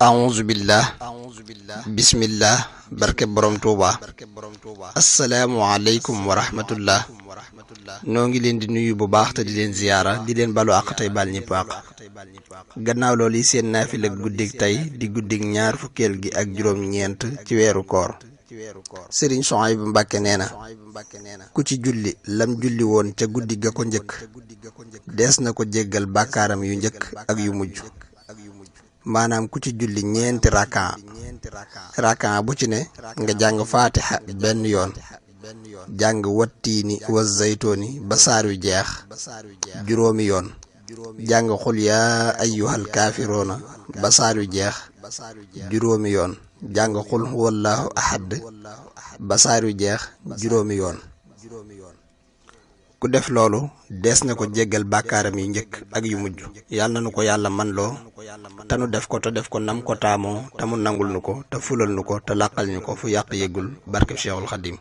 auzu billah bismillah barke borom tuuba assalaamu aleykum wa rahmatullah noo ngi leen di nuyu bu baax te di leen ziyaara di leen balu àq tey bal ñëpp àq gannaaw loolu yi seen naafila guddig tey di guddig ñaar fukkeel gi ak juróom ñeent ci weeru koor sëriñ Souhaïbou Mbacké nee na ku ci julli lam julli woon ca guddi ga ko njëkk dees na ko jéggal bàkkaaram yu njëkk ak yu mujj maanaam ku ci julli ñeenti rakan bu ci ne nga jàng faatiha benn yoon jàng wattiini wa zaytooni ba saar yu jeex juróomi yoon jàng xul yaa ayyuhal kaafiroona ba saar yu jeex juróomi yoon jàng xul huwallaahu ahad ba saar yu jeex juróomi yoon ku def loolu dees na ko jéggal bàkkaaram yu njëkk ak yu mujj yàlla na nu ko yàlla man loo te nu def ko nam ko taamoo te mu nangul nu ko te fulal nu ko te làqal ñu ko fu yàq yëggul barke Cheikhul Khadim